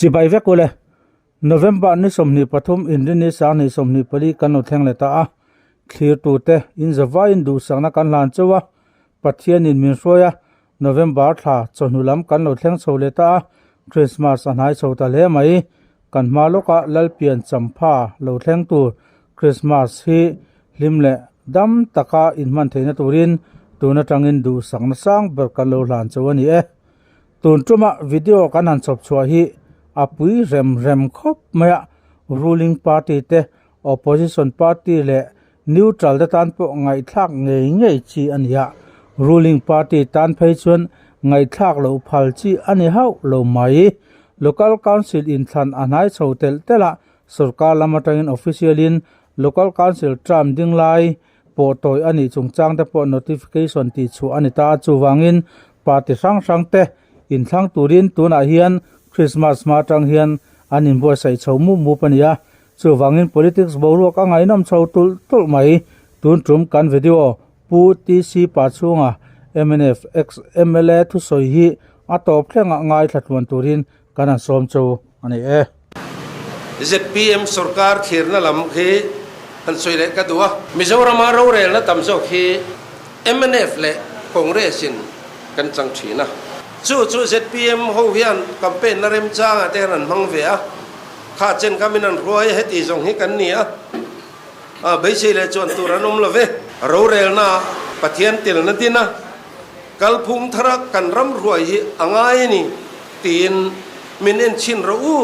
Chibai vek ule, November ni 23 Inrini 2024 kan lo thleng leh ta a, thlirtute in zavaiin duhsakna kan hlan chauh a, Pathianin min hruai a, November thla chawhnu lam kan lo thleng chho leh ta a, Christmas a hnai chho ta hle mai. Kan hma lawka Lalpian champha lo thleng tur Christmas hi hlim leh dam taka inhman theihna turin tun atangin duhsakna sang ber kan lo hlan chauh a ni e. Tun tuma video kan han chhawp chhuah hi a pui rem rem khawp mai a, ruling party te, opposition party leh neutral te tan pawh ngaihthlak ngei ngei chi a ni a, ruling party tan phei chuan ngaihthlak loh phal chi a ni hauh lo mai. Local Council inthlan a hnai chho telh telh a, sorkar lam atangin official in Local Council term ding lai pawh tawi a nih chungchang te pawh notification tih chhuah a ni ta a, chuvangin party hrang hrang te inthlang turin tunah hian Christmas hma atang hian an inbuatsaih chho mup mup a ni a, Chuvangin politics boruak a ngaihnawm chho tulh tulh mai. Tun tum kan video Pu TC Pachhunga mnf ex mla thusawi hi a tawp thlengah ngaithla tluan turin kan han sawm chu a ni e. Zpm sorkar thlirna lam khi han sawi leh ka duh a. Mizorama rorelna tam zawk hi mnf leh Congress in kan chang thin a. Chu chu zpm ho hian campaign na remchangah te hian an hmang ve a. Kha chen kha min an hruai a, heti zawng hi kan ni a, a beisei leh chuan tur an awm lo ve. Rorelna Pathian telna din a, kalphung thara kan ram hruai hi a ngai a ni tiin min en chhin rawh u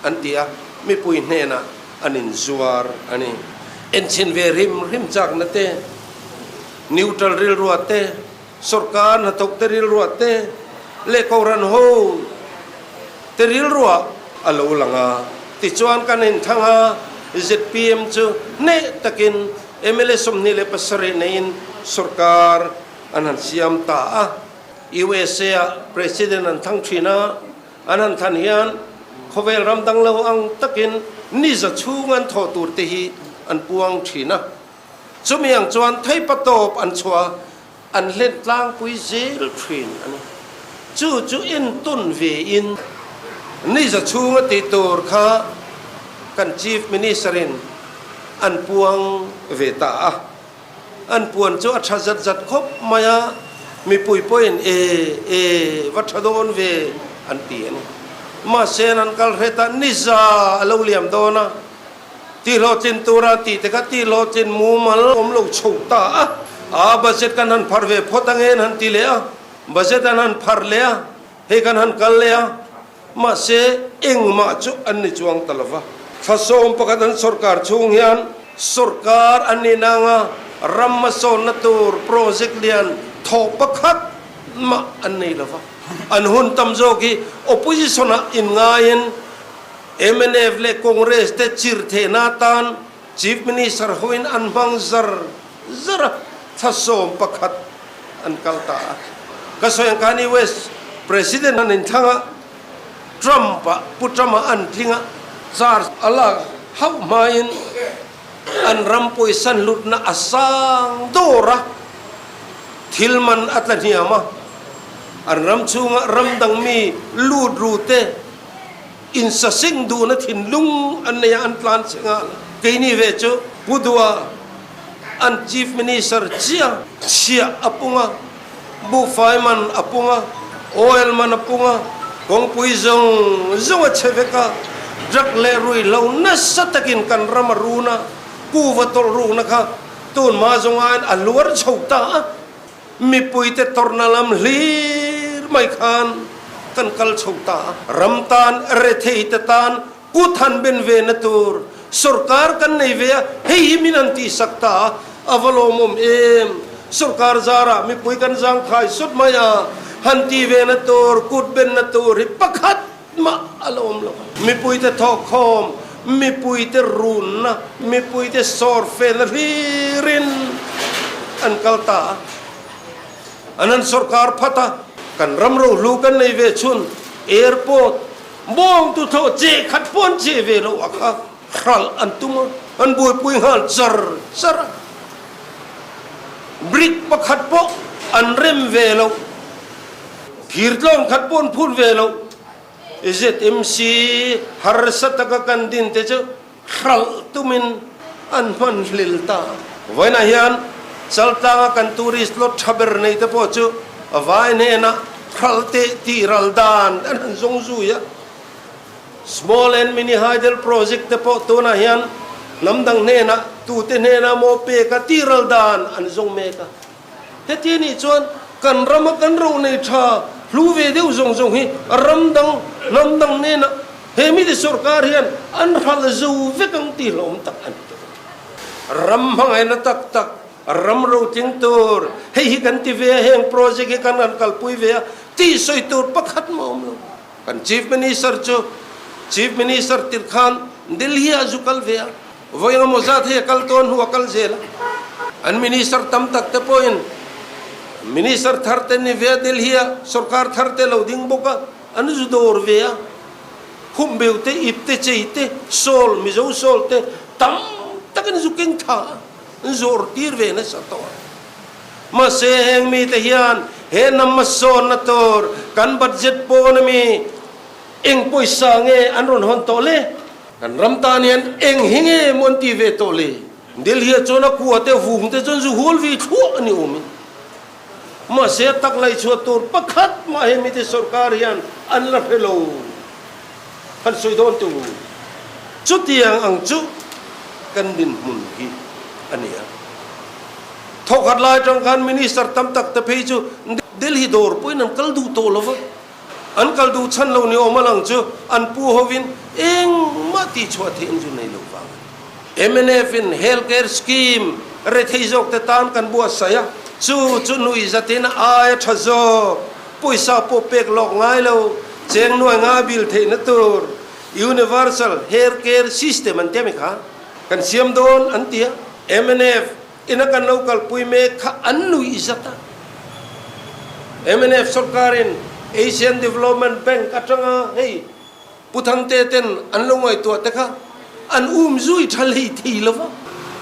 an ti a, mipui hnenah an inzuar a ni. En chhin ve hrim hrim chakna te, neutral rilrua te, sawrkar hnathawk te rilrua te leh kohhran ho te rilruah a lo lang a. Tichuan kan inthlang a, zpm chu hneh takin mla 27 neiin sawrkar an han siam ta a. USA ah President an thlang thin a, an han thlan hian khawvel ram dang lo ang takin ni za chhung an thawh tur te hi an puang thin a. Chumi ang chuan theipatawp an chhuah a. An hlen tlangpui zel thin a ni. Chu chu entawn ve in ni za chhunga tih tur kha kan Chief Minister in an puang ve ta a. An puan chu a tha zat zat khawp mai a, mipui pawhin e e va tha dawn ve an ti a ni. Mahse an kal hret a, ni za a lo liam dawn a. Tihhlawhtlin tura tih te kha tihhlawhtlin mumal awm lo chho ta a. A budget kan han phar ve phawt ange an han ti leh a, budget an han phar leh a, hei kan han kal leh a, mahse engmah chu an ni chuang ta lova. Thla 11 an sorkar chhung hian sorkar an ni nanga ram hmasawnna tur project lian thawh pakhat mah an nei lova. An hun tam zawk hi opposition ah inngaiin Mnf leh Congress te chir theihna atan Chief Minister hoin an hmang zar zar a, thla 11 an kal ta a. Ka sawi ang khan US President an inthlang a, Trump-a, Pu Trump-a an tling a, charge a lak hauh hmain an ram pawisa hlutna a sang dawr a, thil man a tla hniam a, an ram chhunga ram dang mi lut ru te, Insaseng duhna thinlung an nei a, an tlan che nghal. Keini ve chu Pu Dua an Chief Minister chiah chhiah a pung a, buhfai man a pung a, oil man a pung a, kawngpui zawng zawng a che vek a, drug leh ruihhlo nasa takin kan ram a run a, kuva tawlh rukna kha tun hma zawng aiin a hluar chho ta a. Mipuite tawrhna lam hlir mai khan kan kal chho ta a. Ram tan, retheite tan kut han ben ve na tur sorkar kan nei ve a, hei hi min han tihsak ta a, a va lawmawm em. Sorkar zarah mipui kan zangkhai sawt mai a, han tih ve na tur, kut ben na tur hi pakhat mah a la awm lo. Mipuite thawkkhawm, mipuite runna, mipuite sawr felna hlirin an kal ta a. An han sawrkar phat a, kan ram rohlu kan nei ve chhun airport bawng tu thlawh che khat pawh an che ve lo a kha hralh an tum a, an buaipui nghal char char a. Brick pakhat pawh an rem ve lo, thir tlawng khat pawh an phut ve lo. ZMC harsa taka kan din te chu hralh tumin an hman hlil ta. Vawiinah hian Chaltlanga kan tourist lot tha ber nei te pawh chu vai hnenah hralh teh tih ral dan an han zawng zui a. Small and Mini Hydel Project te pawh tunah hian hnam dang hnenah tute hnenah maw pek a tih ral dan an zawng mek a. Heti anih chuan kan rama kan ro nei tha hlu ve deuh zawng zawng hi ram dang, hnam dang hnenah he mite sorkar hian an hralh zo vek ang tih hlawm tak a ni tawh. Ram hmangaihna tak tak, ram rotling tur, hei hi kan ti ve a, heng project hi kan han kalpui ve a tih sawi tur pakhat mah awm lo. Kan Chief Minister chu Chief Minister tirh khan Delhi ah zu kal ve a, Vawi engemaw zat hei a kal tawn hnu a kal zel a, an minister tam tak te pawhin minister thar te ni ve a, Delhi a sorkar thar te lo ding bawk a, an zu dawr ve a, khum beu te, ip te, chei te, sawl, Mizo sawl te tam takin zu keng tha a, an zawr tir ve nasa tawh a. Mahse heng mite hian he hnam hmasawnna tur kan budget pawn ami eng pawisa nge an rawn hawn tawh le? Kan ram tan hian eng hi nge maw an ti ve tawh le? Delhi ah chuan a kua te vung te chuan zu hual ve thluah a ni awm in. Mahse a tak laihchhuah tur pakhat mah he mite sorkar hian an la hre lo. Han sawi dawn tu chutiang ang chu kan dinhmun hi a ni a. Thawkhat lai atang khan minister tam tak te phei chu Delhi dawr pawhin an kal duh tawh lo va. An kal duh chhan lo ni awm a lang chu an pu hovin engmah tihchhuah theih an zu nei lo vang a ni. Mnf in Health Care Scheme rethei zawk te tan kan buatsaih a, chu chu nui zatin a aia tha zawk, pawisa pawh pek lawk ngai lo, cheng nuai nga bil theihna tur Universal Health Care System an tia mi kha kan siam dawn an ti a. Mnf Ina kan lo kalpui mek kha an nuih zat a. Mnf sorkarin Asian Development Bank atanga hei Pu Thangte ten an lo ngaihtuah te kha an um zui tha hlei thei lo va.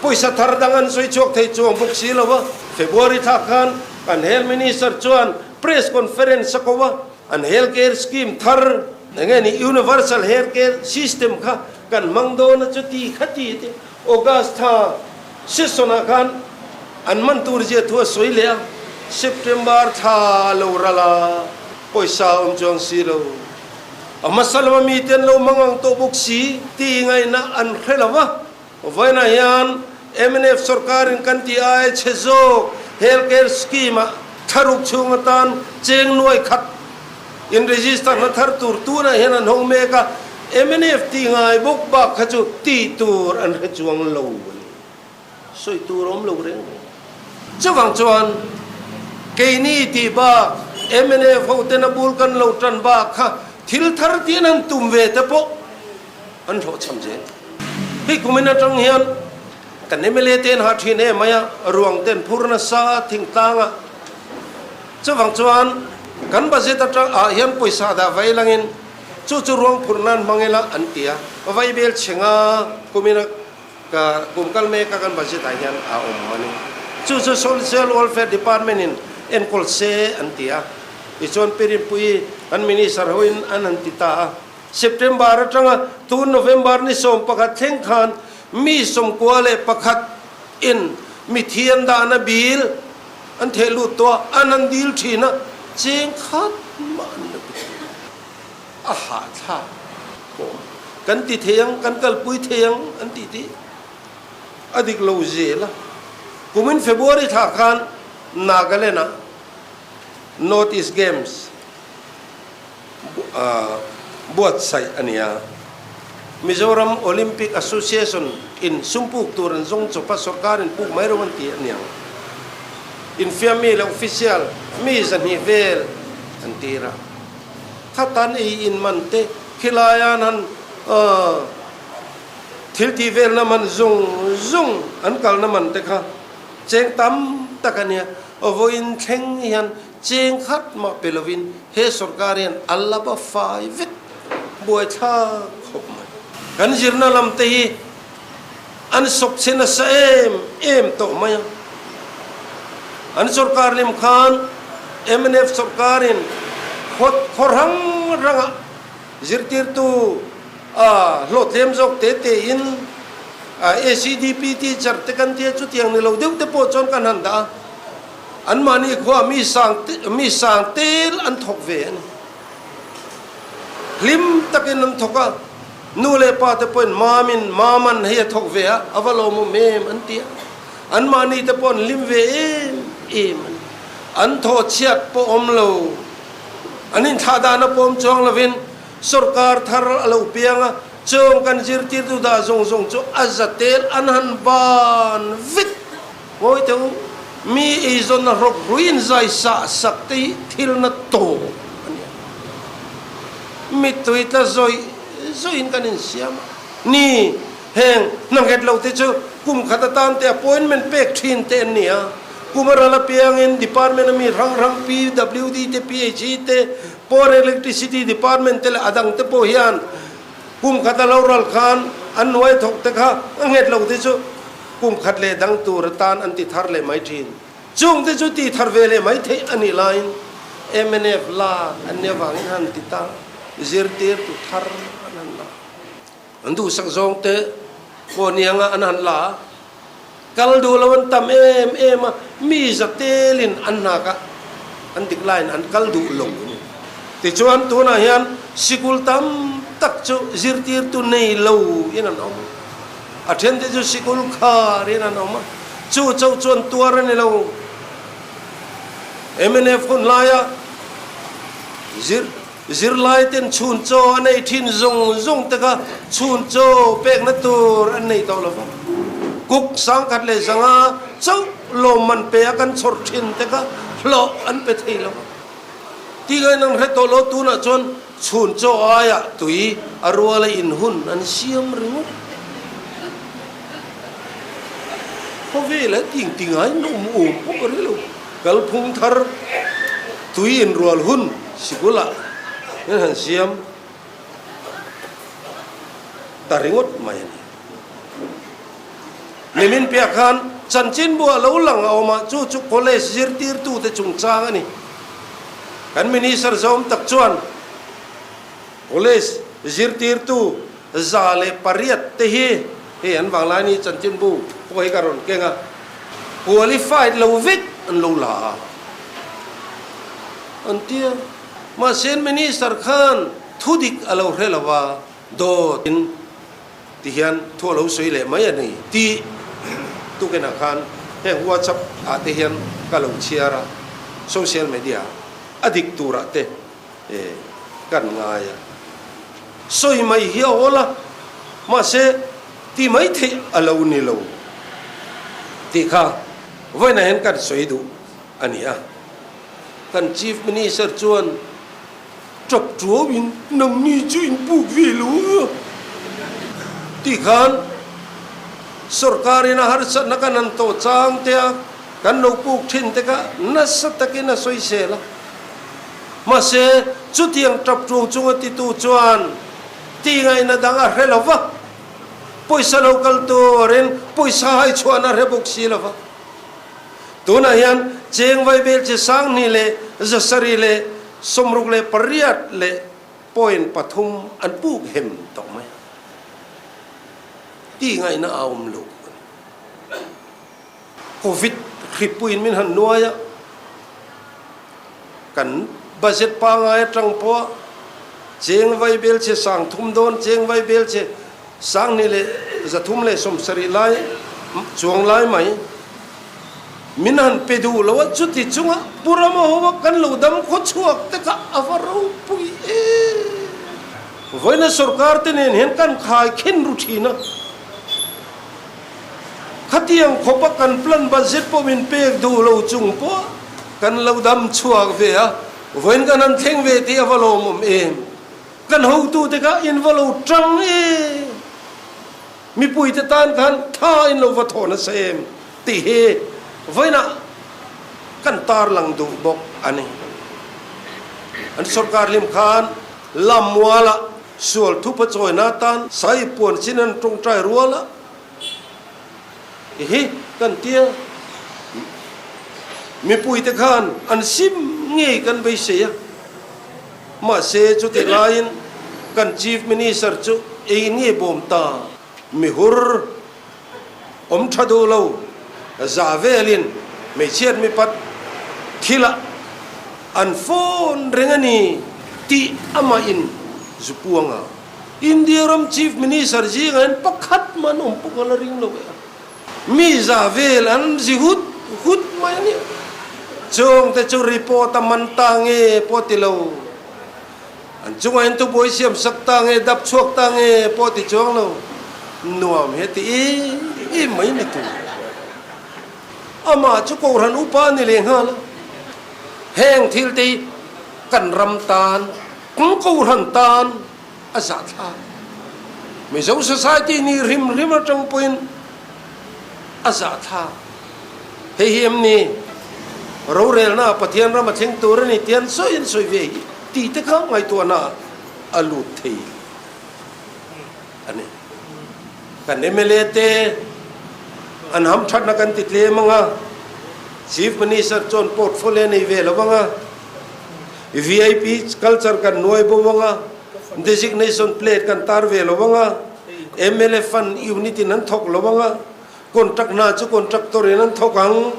Pawisa thar dang an sawi chhuak thei chuang bawk si lo va. February thla khan kan Health Minister chuan press conference a ko a, an health care scheme thar enge ni Universal Health Care System kha kan hmang dawn a chuti khati te August thla Session-ah khan an man tur zia thu a sawi leh a, September thla a lo ral a, pawisa a awm chuang si lo. A hmasa lama mite an lo hmang ang tawh bawk si tih ngaihna an hre lo va. Vawiinah hian mnf sorkarin kan tih aia chhe zawk Health Care Scheme-ah thlaruk chhung atan cheng nuai khat in register hna thar tur tunah hian an hawng mek a, mnf tih ngai bawk bak kha chu tih tur an hre chuang lo a ni. Sawi tur a awm lo reng reng. Chuvang chuan keini tih bak mnf ho tena bul kan lo tan bak kha thil thar tian han tum ve te pawh an hlawhchham zel. Hei kumin atang hian kan mla te an ha thin em mai a, ruang ten phur nasa thingtlangah Chuvang chuan kan budget atang ah hian pawisa dah vai langin chu chu ruang phurh nan hmang ila an ti a, vai bel chhenga kumina ka kum kal mek a kan budget ah hian a awm a ni. Chu chu Social Welfare Department in enkawl se an ti a, tichuan Pirinpui kan Minister hoin an han ti ta a. September atanga tun November ni 11 thleng khan mi 91 in mithian dahna bill An theh lut tawh a, an han dil thin a, cheng khat mah an la pe thei lo. A hahthlak pawh kan ti thei ang, kan kalpui thei ang an tih tih a dik lo zel a. Kumin February thla khan Nagaland-ah North East Games buatsaih a ni a. Mizoram Olympic Association in sum puk tur an zawng chawp a, sorkar in puk mai ro an ti a niang. Infiam mi leh official mi 200 vel an tir a. Khatan ei in man te khilai an han thil tih velna man zawng zawng an kalna man te kha cheng tam tak a nia. Vawiin thleng hian Cheng khat mah pe lovin he sorkar hian a la ba fai vek buaithlak khawp mai. Kan zirna lam te hi an sawp chhe nasa em em tawh mai a. An sorkar lim khan mnf sorkarin khaw hrang hrangah. Zirtirtu a hlawh tlem zawk te te in ACDP teacher te kan tia chutiang ni lo deuh te pawh chuan kan han dah a, anmahni khua mi sang mi sang tel an thawk ve a ni. Hlim takin an thawk a, nu leh pa te pawhin mamin maman hei a thawk ve a, a va lawmawm em an ti a, anmahni te pawh an hlim ve em em a ni. An thawh chhiat pawh awm lo. An inthlahdan a pawm chuang lovin sorkar thar a lo piang a, chung kan zirtirtu dah zawng zawng chu a za tel an han ban vek. Ngawi teh u, mi eizawnna rawk ruiin zai sah sak te hi thil na tawp a nia. Mittui tla zawih zawihin kan insiam a ni. Heng hna nghet lo te chu kum khat atan te appointment pek thin te an ni a. Kum a ral apiangin department a mi hrang hrang PWD te, PHE te, Power Electricity Department te leh a dang te pawh hian kum khat a lo ral khan an hnuai thawk te kha a nghet lo te chu kum khat leh dang tur atan an ti thar leh mai thin. Chung te chu ti thar ve leh mai theih a nih laiin mnf lak an nih avangin han ti ta zirtirtu thar an han la. An duhsak zawng te pawh nianga an han la a, kal duh lo an tam em em a, mi za telin an hnak a, an dik laiin an kal duh lo a ni. Tichuan tunah hian sikul tam tak chu zirtirtu nei lo in an awm a, a then te chu sikul khar in an awm a, chu cho chuan tuar a ni lo. Mnf hun laia zir. Zirlaiten chhun chaw a nei thin zawng zawng te kha chhun chaw pekna tur an nei tawh lo va. Kuk sangkhat leh zanga chauh lawmman pe a kan chhawr thin te kha hlawh an pe thei lo va. Tingain an hre tawh lo tunah chuan chhun chaw aiah tui a ruala inhun an siam ringawt. Khawvel ah ting tingain awm awm pawh ka ri lo. Kalphung thar tui inrual hun sikulah hian han siam ta ringawt mai a ni. Nimin piah khan chanchinbu ah lo lang a awm a, chu chu college zirtirtute chungchang a ni. Kan Minister zawm tak chuan college zirtirtu 108 te hi hei an vanglaini chanchinbu pawh hi ka rawn keng a. Qualified lo vek an lo la a, an ti a. Mahse Minister khan thu dik a lo hre lo a, dawt in ti hian thu a lo sawi leh mai a ni tih tukinah khan heng WhatsApp ah te hian ka lo chhiar a, social media a dik turah te kan ngai a. Sawi mai hi a awl a, mahse ti mai theih a lo ni lo tih kha vawiinah hian kan sawi duh a ni a. Kan Chief Minister chuan tap tuauin nangni chu in puk ve lo a tih khan sorkarin a harsatna kan han tawh chang te a, kan lo puk thin te kha nasa takin a sawisel a. Mahse chutiang tap tuau chunga titu chuan Ti ngaihna dang a hre lo va, pawisa lo kal turin pawisa hai chhuahna a hre bawk si lo va. Tunah hian cheng vaibel chi 2000 leh 700 leh 68 leh point pathum an puk hem tawh mai a. Ti ngaihna a awm lo a ni. Covid hripuiin min han nuai a, kan budget pangngai atang pawh cheng vaibel che 3000 dawn, cheng vaibel che 2000 leh 370 lai chuang lai mai min han pe duh lo a, chuti chunga Pu Rama ho a kan lo dam khaw chhuak te kha a va ropui em. Vawiina sorkar te nen hian kan khai khin ru thin a. Khatiang khawpa kan plan budget pawh min pek duh lo chung pawh kan lo dam chhuak ve a, vawiin kan han thleng ve tih a va lawmawm em? Kan hotute kha in va lo tang em? Mipuite tan khan tha in lo va thaw nasa em tih hi vawiinah kan tarlang duh bawk a ni. An sorkar hlim khan Lammualah sual thupa chawina atan sai puan chin an tawngtai rual a. Hi kan tia mipuite khan an sim ngei kan beisei a, mahse chutih laiin. Kan Chief Minister chu ei nge bawm ta? Mihur awm tha duh lo za velin hmeichhiat mipat thilah an phone reng a ni tih amah in zu puang a. India ram Chief Minister zingah hian pakhat mah an awm pawh ka la ring lo e a. Mi za vel an zi hut hut mai a nia. Chungte chu report a man ta nge pawh ti lo. An chungah hian thubuai siam sak ta nge, dap chhuak ta nge pawh ti chuang lo, nuam hi a ti em em mai ni tur. Amah chu Kohhran upa a ni leh nghal a, heng thil te hi kan ram tan, kan Kohhran tan a zahthlak. Mizo society ni hrim hrim atang pawhin a zahthlak. Hei hi em ni? Rorelna Pathian ram a thleng tur a ni tih an sawi an sawi ve hi tih te kha ngaihtuahna a lut thei a ni. Kan mla te an hamthatna kan ti tlem ang a, Chief Minister chuan portfolio a nei ve lo ang a, vip culture kan nuai bo ang a, designation plate kan tar ve lo ang a, mla fund unit in an thawk lo ang a, Contract hna chu contractor in an thawk ang.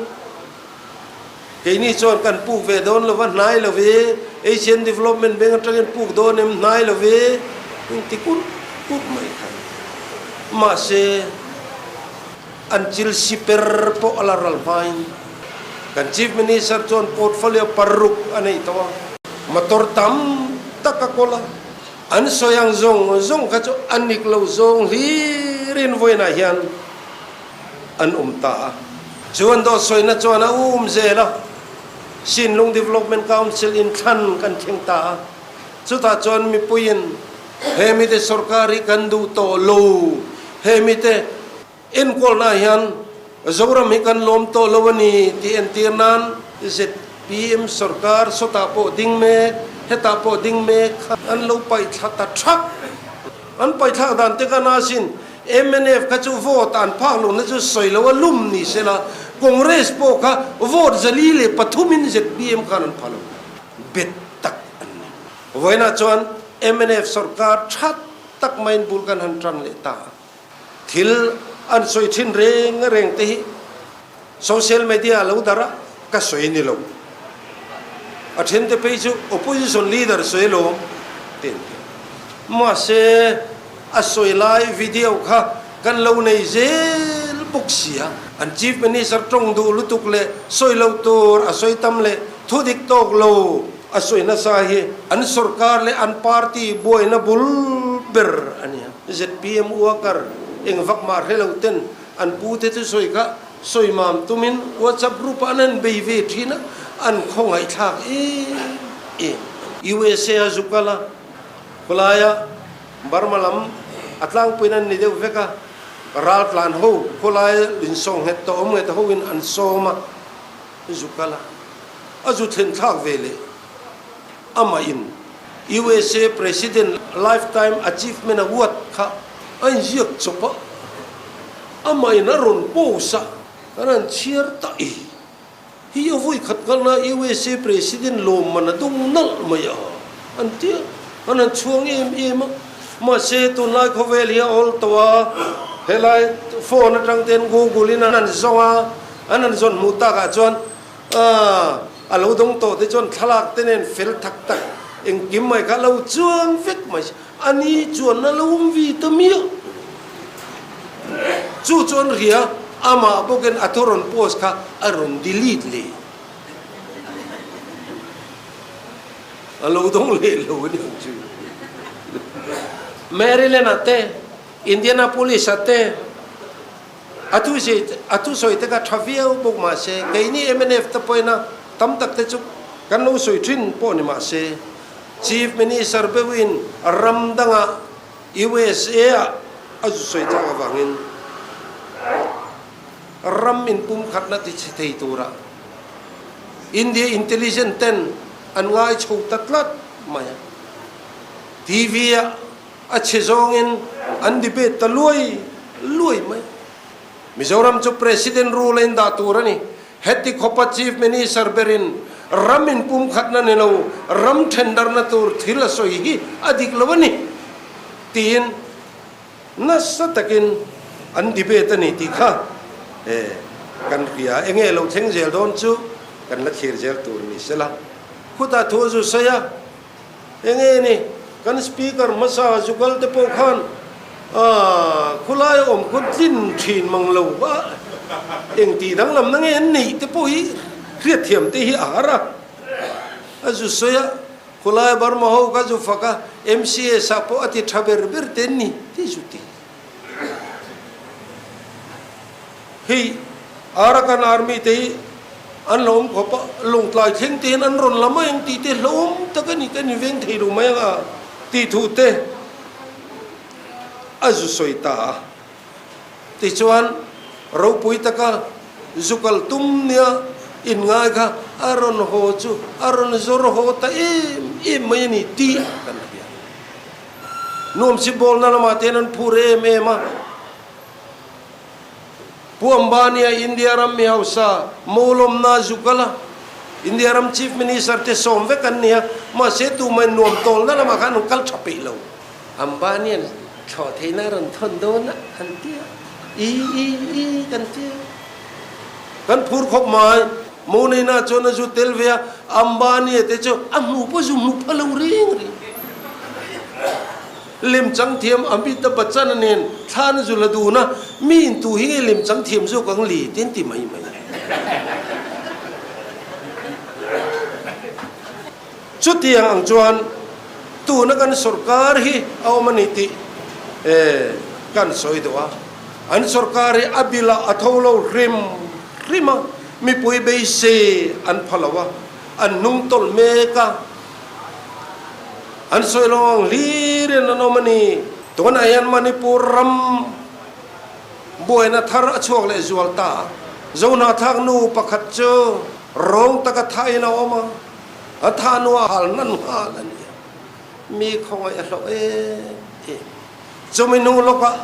Keini chuan kan puk ve dawn lo va, hnai lo ve. Asian Development Bank atangin puk dawn em, hnai lo ve. In ti kur kur mai kha. Mahse, an chil si per pawh a la ral hmain kan Chief Minister chuan portfolio paruk a neih tawh a. Motor tam tak a kawl a. An sawi ang zawng zawng kha chu a nik lo zawng hlirin vawiinah hian an awm ta a. Chu an dawt sawina chuan a um zel a, Sinlung Development Council in thlan kan thleng ta a. Chutah chuan mipuiin he mite sorkar hi kan duh tawh lo, he mite Enkawlnaah hian Zoram hi kan lawm tawh lo a ni tih entir nan zpm sorkar sawtah pawh ding mek, hetah pawh ding mek kha an lo paihthla ta thak. An paihthlak dan te khan asin mnf kha chu vote an phak lohna chu sawi lo a lum ni se la, Congress pawh kha vote 403 in zpm khan an pha lo. Bet tak an ni. Vawiinah chuan mnf sorkar tha tak maiin bul kan han tan leh ta a. Thil an sawi thin reng reng te hi social media a lo darh a, ka sawi ni lo. A then te phei chu opposition leader sawi alawm ti an ti. Mahse a sawi lai video kha kan lo nei zel bawk sia. An chief minister tawng duh lutuk leh sawi lo tur a sawi tam leh thu dik tawk lo a sawi nasa hi an sorkar leh an party buaina bul ber a nia. Zpm worker eng vak mah hre lo ten an pu te chu sawi kha sawi mam tumin WhatsApp group ah an han bei ve thin a, an khawngaihthlak em em. USA a zu kal a, khawlaia Burma lam a tlangpuiin an ni deuh vek a, raltlan ho khawlaia insawng nghet tawh awm nghet ho in an sawm a, zu kal a, a zu thlen thlak ve leh amah in USA President Lifetime Achievement Award kha a inziak chawp a, amah in a rawn post a, kan han chhiar ta e. Hi a vawi khat kalna USA President lawmman a dawng nalh mai a, an ti a, an han chhuang em em a. Mahse tunlai khawvel hi a awl tawh a, helai phone atang ten Google in an han zawng a, an han zawn hmuh takah chuan Aaa, a lo dawng tawh te chuan thlalak te nen fel tak tak engkim mai kha a lo chuang vek mai si. A ni chuan a lo awm vi ta miah. Chu chuan ria amah bawkin a thu rawn post kha a rawn delete leh. A lo dawng leh lo a ni ang chu. Maryland ah te, Indianapolis ah te, A thu a thusawi te kha tha viau bawk mah se, keini mnf te pawhin a tam tak te chu kan lo sawi thin pawh ni mah se, Chief Minister beuhin ram dangah USA ah a zu sawi chak avangin ram inpumkhatna ti chhe thei tura India intelligent ten an ngai chho ta tlat mai a. TV ah A chhe zawngin an debate ta luai luai mai. Mizoram chu President rule a indah tur a ni. Heti khawpa Chief Minister berin ram inpumkhatna ni lo, ram thendarna tur thil a sawi hi a dik lo a ni. Tiin nasa takin an debate a ni tih kha kan hria. Enge lo thleng zel dawn chu kan la thlir zel tur ni sela. Khutah thu a zu sawi a, enge ni kan speaker hmasa Zugal te pawh khan khulai awm khaw tlin thin mang lo a, eng tih danglamna nge an neih te pawh hi hriatthiam te hi a har a, a zu sawi a. Khulai Burma ho ka zu fak a, MCS ah pawh a ti tha ber ber te an ni tih zu ti. Hei Arakan Army te hi an lo awm khawp a, Lawngtlai thleng te hian an rawn la mai ang tih te hlauhawm tak a ni, kan inveng thei lo mai ang a tih thu te a zu sawi ta a. Tichuan, ropui taka zu kal tum nia inngai kha a rawn haw chu a rawn zawr haw ta em em mai a ni tih kan hria. Nuamsi bawlna lamah te hian an phur em em a. Pu Ambani-a India ram mi hausa Mawlawmna zu kal a, India ram Chief Minister te sawm vek an ni a, mahse tumah nuam tawlna lamah khan an kal tha peih lo. Ambanian thlawh theihna a rawn thawn dawn a, an ti a, i i i kan ti a. Kan phur khawp mai, Moneina chuan a zu tel ve a, Ambania te chu a hmu pawh zu hmu pha lo reng reng. Lemchang thiam Amitabh Bachchan nen thlan a zu la dun a, mi in tu hi nge lemchang thiam zawk ang li te an ti mai mai. Chutiang ang chuan tuna kan sorkar hi a awm a ni tih kan sawi duh a. An sorkar hi a bilah a tho lo hrim hrim a, mipui beisei an pha lo a, an hnung tawlh mek a, an sawi lo ang hlirin an awm a ni. Tunah hian Manipur ram buaina thar a chhuak leh zual ta a, Zohnahthlak nu pakhat chu rawng taka thain a awm a. A tha nua hal nan nghal a nia. Mi khawngaih a hlauh em em. Chumi hnu lawkah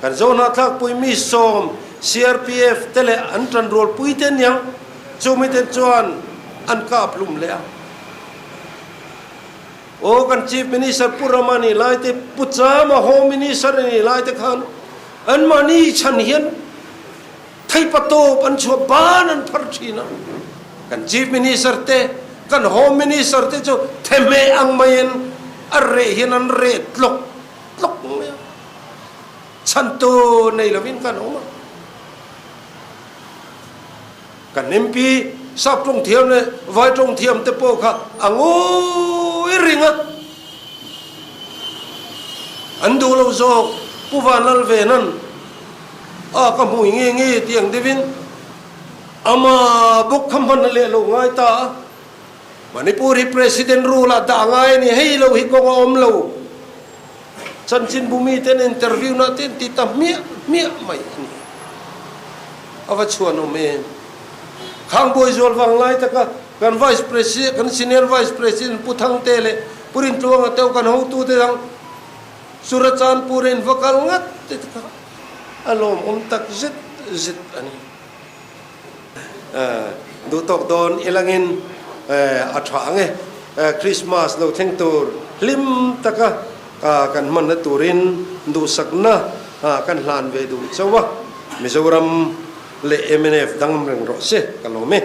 kan Zohnahthlakpui mi sawm CRPF te leh an tanrualpui te aniang chumi te chuan an kap hlum leh a. Aw kan Chief Minister Pu Rama nih lai te, Pu Chama Home Minister a nih lai te khan anmahni chhan hian Theipa tawp an chhuah ban an phar thin a, kan Chief Minister te, kan Home Minister te chu thehmeh ang maiin a reh hian an reh tlawk tlawk mai a, chhantu nei lovin kan awm a. Kan MP sap tawng thiam leh vai tawng thiam te pawh kha a ngawi ring a, an duh lo zawk Pu Vanlal Venan A ka hmui nge nge tih ang deuhin ama bawk kha hman a leh lo ngai ta a. Manipur hi President rule ah dah ngai a ni, hei lo hi kawng a awm lo. Chanchinbu miten interview na te an ti ta hmiah hmiah mai a ni. A va chhuan awm em. Khang buai zual vang lai taka kan Vice President, kan Senior Vice President Pu Thangte leh Pu Rintluanga te ho kan hotute dang Churachandpur in va kal ngat te kha a lawmawm tak zet zet a ni. Duh tawk dawn ilangin a tha ang e. Christmas lo thleng tur hlim taka kan hmanna turin duhsakna kan hlan ve duh chauh a. Mizoram leh mnf dang reng rawh se ka lawm e.